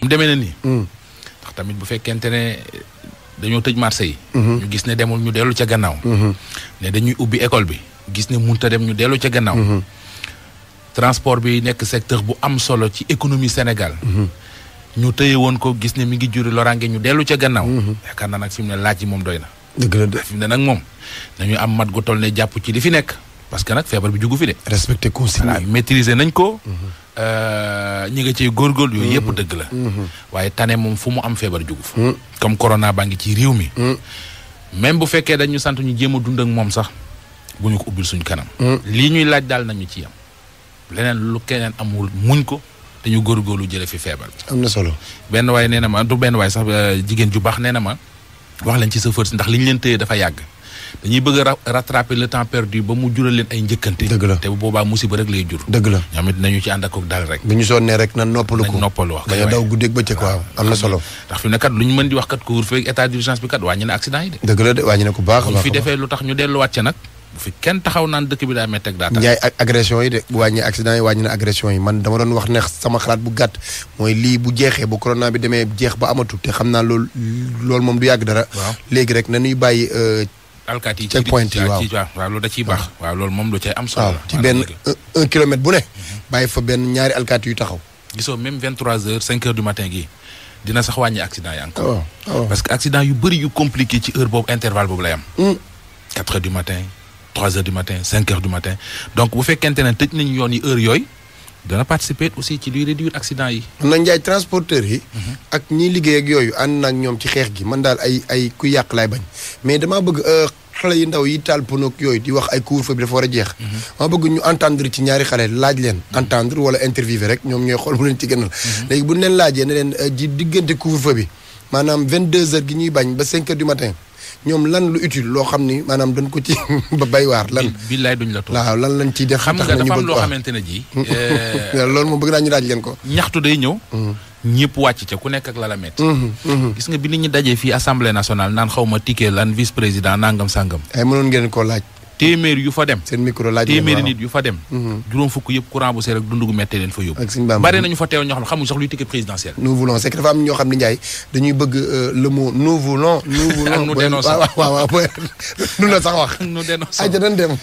mu demee na nii. ndax tamit bu fekkente ne dañoo tëj marché yi. ñu gis ne demul ñu dellu ca gannaaw. ne dañuy ubbi école bi gis ne munta dem ñu dellu ca gannaaw. transport bi nekk secteur bu am solo ci économie Sénégal. ñu tëye woon ko gis ne mi ngi juri loraange ñu dellu ca gannaaw. yaakaar naa nag fi mu ne laaj yi moom doy na. dëgg la de fi mu ne nag moom nañu am mat gu toll ne jàpp ci li fi nekk parce que nag feebar bi jugu fi de. respecté consigne voilà maîtriser nañ ko. ñi nga ciy góorgóorlu yooyu yëpp dëgg la. waaye tane moom fu mu am feebar jugu fa. comme corona baa ngi ci réew mi. même bu fekkee dañu sant ñu jéem a dund ak moom sax bu ñu ko ubbil suñu kanam. lii ñuy laaj daal nañu ci yam leneen lu keneen amul muñ ko dañu góorgóorlu jële fi feebar bi. am na solo. benn waay nee na ma du benn waay sax jigéen ju baax nee na ma wax leen ci chauffeur si ndax li ñu leen tëye dafa yàgg dañuy bëgg a rattraper le temps perdu ba mu jural leen ay njëkkante. dëgg la te bu boobaa musiba rek lay jur. dëgg la ñoom it nañu ci ànd ak dal rek. bu ñu sonnee rek na noppalu ko nañ noppalu wax. bañ a daw guddeeg bëccëg waaw am na solo. ndax fi mu ne kat lu ñu mën di wax kat couvre-feu ak état d'urgence bi kat wàññi na accident yi de. dëgg la de wàññi na ko baax a bu baax fi defee lu tax ñu delluwaat ca nag bu fi kenn taxaw naan dëkk bi daa métti ak daa tax. njaay ak agression yi de bu wàññi accident yi wàññi na agression yi man dama doon wax ne sama xalaat bu gàtt mooy lii bu jeexee bu corona bi demee jeex ba amatul te xam naa loolu moom du yàgg dara. waaw léegi rek nañuy bàyyi. alkaati yi check point yi waaw waaw loolu da ciy baax. waaw loolu moom lu cay am solo. waaw ci benn 1 kilomètre bu ne. bàyyi fa benn ñaari alkaati yu taxaw. gisoo même 23h 5h du matin gii dina sax wàññi accident yi encore. waaw parce que accident yu bëri yu compliqué ci heure boobu intervalle boobu lay am. 4h du matin 3h du matin 5h du matin donc bu fekkente ne tëj nañu yoon yi heure yooyu dana participer aussi ci luy réduire accident yi. na njaay transporteur yi. ak ñiy liggéey ak yooyu ànd na ak ñoom ci xeex gi man daal ay ku yàq laay bañ mais damaa bëgg xale yu ndaw yi taal pono yooyu di wax ay couvre-feu bi dafa war a jeex. ma bëgg ñu entendre ci ñaari xale laaj leen. entendre wala interviewer rek ñoom ñooy xool bu leen ci gënal. léegi bu ñu leen laajee ne leen ji diggante couvre-feu bi maanaam 22h gi ñuy bañ ba 5h du matin ñoom lan lu utile loo xam ni maanaam dañ ko ci ba bay waar lan. billaay duñ la toog waaw lan lañ ciy def. xam nga dafa am loo xamante ne ji. loolu moom bëgg naa ñu laaj leen ko. ñaxtu day ñëw. ñëpp wàcc ca ku nekk ak la la metti. gis nga bi nit ñi dajee fii assemblée nationale naan xaw ma ticket lan vice président nangam sangam. ay mënoon ngeen koo laaj. téeméer yu fa dem. seen micro laaj téeméeri nit yu fa dem. juróom fukk yëpp courant bu seer ak dundu gu méttee leen fa yóbbu. ak suñu Bamba bari nañu fa teew ñoo xam ne xamuñ sax luy ticket présidentiel. nous voulons c'est que dafa am ñoo xam ne Ndiaye dañuy bëgg le mot nous voulons. nous dénonçons waaw waaw waaw nu la sax wax. nous dénonçons ay ja dañ dem.